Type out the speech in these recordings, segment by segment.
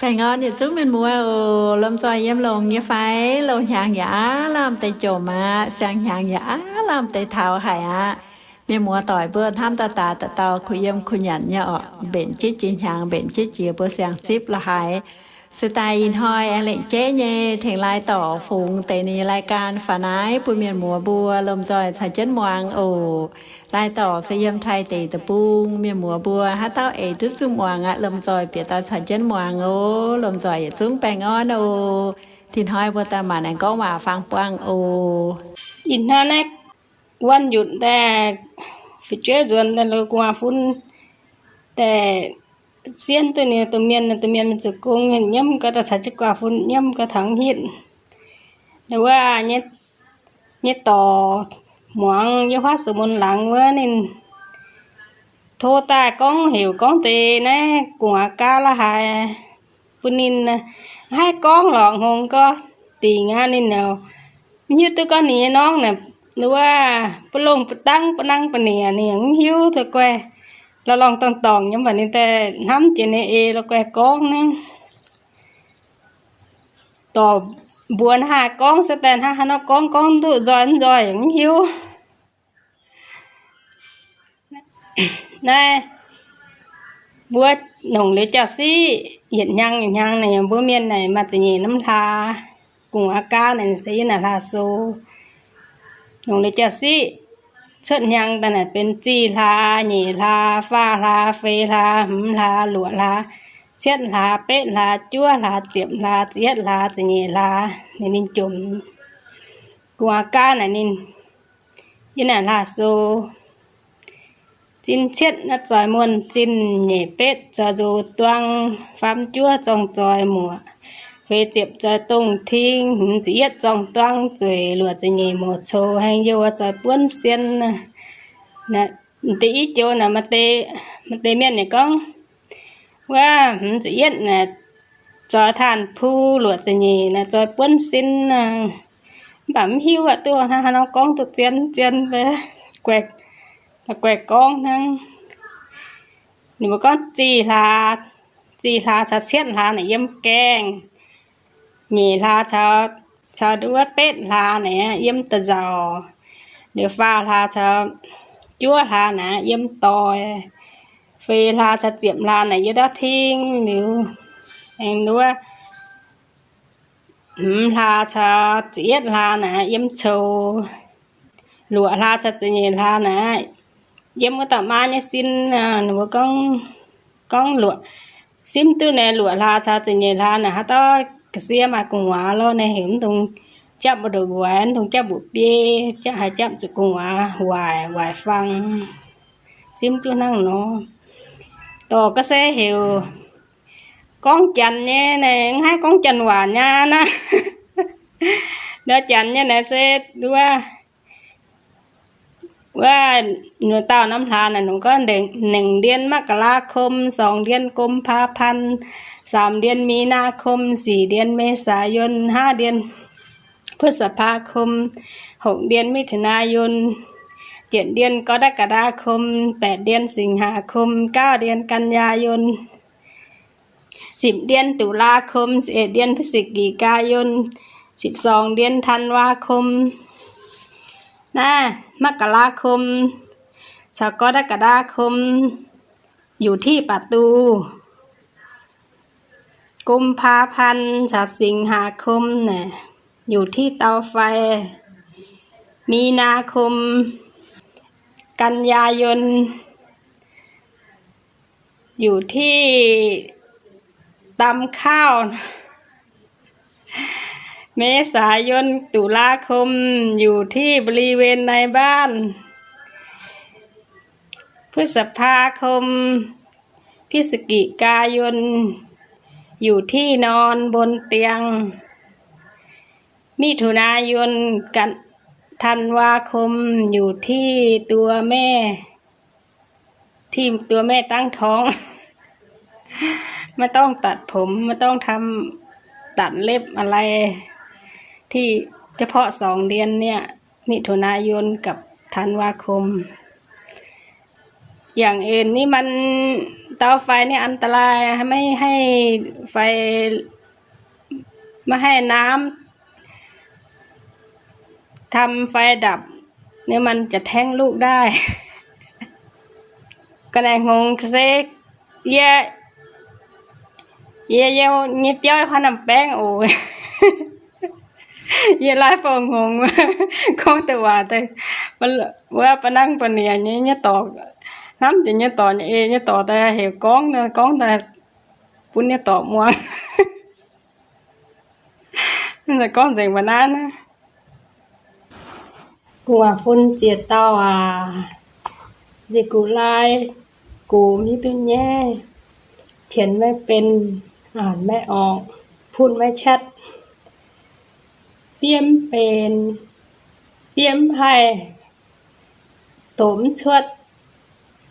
Baengh orn yietc zungv mienh muoz oc. Lomh nzoih yiem longx nyei fai? Loz-hnyangx yaac aav lamh deix jomc aqv. Siang-hnyangx yaac aav lamh deix taux haic aqv. Mienh muoz doic mbuo hnamv daaih daaih dauh dauh kuh yiem kuh nyanc nyei orqc. Mbenc jienv jiex hnyangx, mbenc jienv jiex mbuo siang-zipv la'haaix. Se daaih ih hnoi aengx lengc jeiv nyei tengx laaix dorc fungx deix ninh nyei รายการ faaux naaiv bun mienh muoz mbuo lomh nzoih caux jienv muangx oc. Laaix dorc se yiem Taiv deic-bung. Mienh muoz mbuo haaix dauh eix duqv zuqc muangx aqv, lomh nzoih bieqc daaih caux jienv muangx oc. Lomh nzoih yietc zungv baengh orn oc. Ih hnoi mbuo daaih maanc aengx gorngv waac faang buangh oc. Ih hnoi naaiv วันหยุด daaih, fu'jueiv nzuonx daaih loz gu'nguaaz fun daaih, sienh duqv ninh domh mienh, domh mienh mingh zoux gong nyiemv gau, daaih caux jienv gu'nguaaz fun nyiemv gau taux hitv. Wuov, nyei dorc muangx yiem huaav sou mun laangz wuov, ninh tov daaih gorngv heuc gorngv deix naaiv gu'nguaaz gaav la'haaix bun ninh. Haih gorngv lorqc, hngongx gorngv dingc aqv. Ninh mv hiuv duqv gorngv ninh nyei norm naaic, wuov, buv longh buv dangv buv nangv buv nyiec, ninh mv hiuv, dorh guaih lorngh lorngh dorngh dorngc nyei, mv baac ninh daaih hnamv jiex ninh eix lorh guaih gorngv naaiv. Dorc mbuox hnangv haaix gorngv se daaih hnangv haaix nor gorngv, gorngv duqv nzoih mv nzoih yaac mv hiuv. Naaiv mbuo nongc liuz jauv-siqv, yietc hnyangx yietc hnyangx naaic, mbuo mienh naaic maaih ziepc nyeic norm hlaax. Gu'nguaaz gaav naaic se yiem naaic hlaax sou. Nongc liuz jauv-siqv, cuotv hnyangx daaih naaic benx zih hlaax, nyeic hlaax, faah hlaax, feix hlaax, hmz hlaax, luoqc hlaax, cietv hlaax, betv hlaax, juov hlaax, ziepc hlaax, ziepc yietv hlaax, ziepc nyeic hlaax, ninh jomc. Gu'nguaaz gaav naaic ninh yiem naaic hlaax sou. Zinh cietv naaiv zoih muonh zinh, nyeic betv zoih nzox duang, faam juov zorng zoih muoqc, feix ziepc zoih dongh ting, hmz ziepc yietv zorng duang zueic, luoqc ziepc nyeic mouz coux, hengx youh zoih buonv sien. Deix i joux naaic maaih deix mienh yaac gorngv, wuov hmz ziepc yietv naaic zoih taanh puh, luoqc ziepc nyeic naaic zoih buonv sin. Mv baac mv hiuv aqv, duqv hnangv haaix nor gorngv duqv zien zien, guaih gorngv hnangv. Ninh mbuo gorngv zih hlaax, zih hlaax caux cietv hlaax naaic yiem gaengh, nyeic hlaax caux, caux wuov betv hlaax naaic yiem da'nzauc, liuz faah hlaax caux juov hlaax naaic yiem doix, feix hlaax caux ziepc hlaax naaic yiem ndortv ting, liuz aengx wuov hmz hlaax caux ziepc yietv hlaax naaic yiem coux, luoqc hlaax caux ziepc nyeic hlaax naaic yiem wuov dauh maa nyei sin. Ninh mbuo gorngv, gorngv luoqc, simv duqv naaic luoqc hlaax caux ziepc nyeic hlaax naaic haaix dauh ga'sie maaih gu'nguaaz lorh, naaic heuc mv dungx japv mbu'ndongx waaic, mv dungx japv mbu'biei, japv haaix japv zuqc gu'nguaaz waaic, waaic fang. Simv duqv hnangv nor. Dorc ga'sie heuc gorngv janx nyei naaic, mv haih gorngv janx waac nyei naaic. Ndortv janx nyei naaic se wuov, wuov, ninh dauh norm hlaax naaic, ninh gorngv หนึ่งเดือนมกราคม, สองเดือนกุมภาพันธ์, สามเดือนมีนาคม, สี่เดือนเมษายน, ห้าเดือนพฤษภาคม, หกเดือนมิถุนายน, เจ็ดเดือนกรกฎาคม, แปดเดือนสิงหาคม, เก้าเดือนกันยายน, สิบเดือนตุลาคม, สิบเอ็ดเดือนพฤศจิกายน, สิบสองเดือนธันวาคม. นะ มกราคม caux กรกฎาคม อยู่ที่ประตู, กุมภาพันธ์ caux สิงหาคม naaic อยู่ที่เตาไฟ, มีนาคม กันยายน อยู่ที่ตำข้าว, เมษายน ตุลาคม อยู่ที่บริเวณในบ้าน, พฤษภาคม พฤศจิกายน อยู่ที่นอนบนเตียง, มิถุนายน กัน ธันวาคม อยู่ที่ตัวแม่ ที่ตัวแม่ตั้งท้อง ไม่ต้องตัดผม ไม่ต้องทำ ตัดเล็บอะไร ที่เฉพาะสองเดือนเนี่ย มิถุนายนกับธันวาคม อย่างอื่นนี่มัน เตาไฟนี่อันตราย ไม่ให้ไฟ ไม่ให้น้ำทำไฟดับ เนี่ยมันจะแท้งลูกได้ กระแหน่งหงเซ็ก เย้ เย้ เย้ เย้ เย้ เย้ เย้ โอ้ย yie lai fongc hngongx, gorngv deix waac daaih, wuov ba'nangv ba'nyiec nyei, nyei dorc, hnamv jiex nyei dorc nyei eix, nyei dorc daaih heuc gorngv, gorngv daaih bun nyei dorc muangx. Gorngv nzengc mba'naaiv naaiv. Gu'nguaaz-fun ziex dauh aac, nziex gux lai, gox mv hiuv duqv nyaiv, qienx maiv benx, aanc maiv orqc, punv maiv catv, fiev mv benx, fiev mv haih, doqc mv cuotv,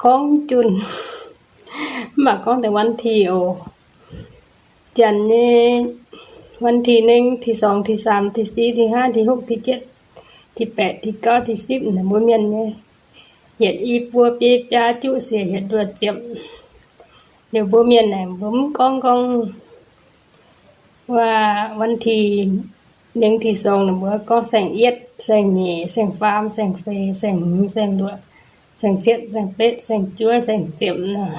gorngv mv junc. Mv baac gorngv deix วันที่ oc. Janx nyei วันที่หนึ่ง, ที่สอง, ที่สาม, ที่สี่, ที่ห้า, ที่หก, ที่เจ็ด, ที่แปด, ที่เก้า, ที่สิบ naaic mbuo mienh nyei, yietc i buo biei biaa juqv siec yietc nduoh ziepc. Liuz mbuo mienh naaic mbuo mv gorngv gorngv ว่า วันที่หนึ่ง, ที่สอง naaic mbuo gorngv saeng-yietv, saeng-nyeic, saeng-faam, saeng-feix, saeng-hmz, saeng-luoqc, saeng-cietv, saeng-betv, saeng-juov, saeng-ziepc nor.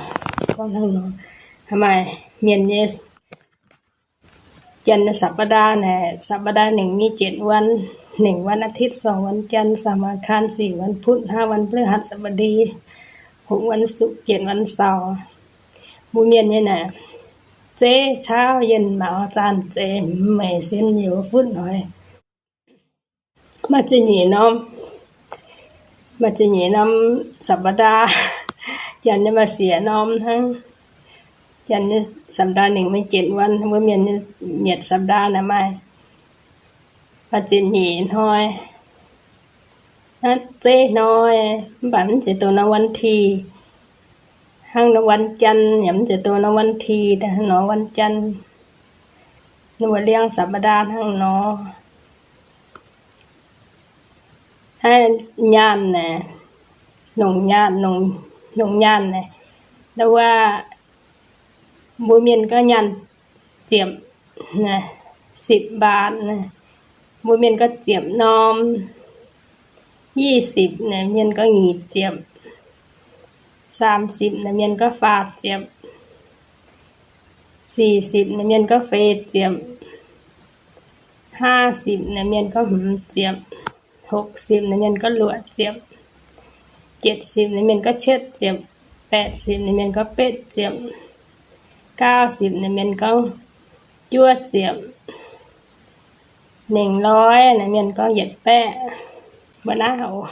Gorngv hnangv nor. Maaih mienh nyei Janx สัปดาห์ naaic, สัปดาห์ ninh nyei เจ็ดวัน, หนึ่งวันอาทิตย์, สองวันจันทร์, สามวันอังคาร, สี่วันพุธ, ห้าวันพฤหัสบดี, หกวันศุกร์, เจ็ดวันเสาร์. Mbuo mienh nyei naaic, zeiv, caauv, yienh, maux, zaanh, zeix, hmz, meix, sien, youz, futv, hoix. Maaih ziepc nyeic norm, maaih ziepc nyeic norm สัปดาห์. Janx nyei maaih siec norm hnangv. Janx nyei สัปดาห์ ninh maiv เจ็ดวัน, mbuo mienh nyei mietc สัปดาห์ naaic maaih, maaih ziepc nyeic hnoi. Naaiv zeiv hnoi, mv baac mv zeiz doqc norm วันที่. Hnangv norm วันจันทร์ yaac mv zeiz doqc norm วันที่, daaih hnangv norm วันจันทร์. Ninh mbuo liangv สัปดาห์ hnangv nor. Naaiv nyaanh naaic, nongc nyaanh, nongc nyaanh naaic, wuov, mbuo mienh gorngv nyaanh ziepc, สิบ baac, mbuo mienh gorngv ziepc norm. ยี่สิบ naaic mienh gorngv nyic ziepc. สามสิบ naaic mienh gorngv faah ziepc. สี่สิบ naaic mienh gorngv feix ziepc. ห้าสิบ naaic mienh gorngv hmz ziepc. หกสิบ naaic mienh gorngv luoqc ziepc. เจ็ดสิบ naaic mienh gorngv cietv ziepc. แปดสิบ naaic mienh gorngv betv ziepc. เก้าสิบ naaic mienh gorngv juov ziepc. หนึ่งร้อย naaic mienh gorngv yietc baeqv. Mbuo naaiv oc.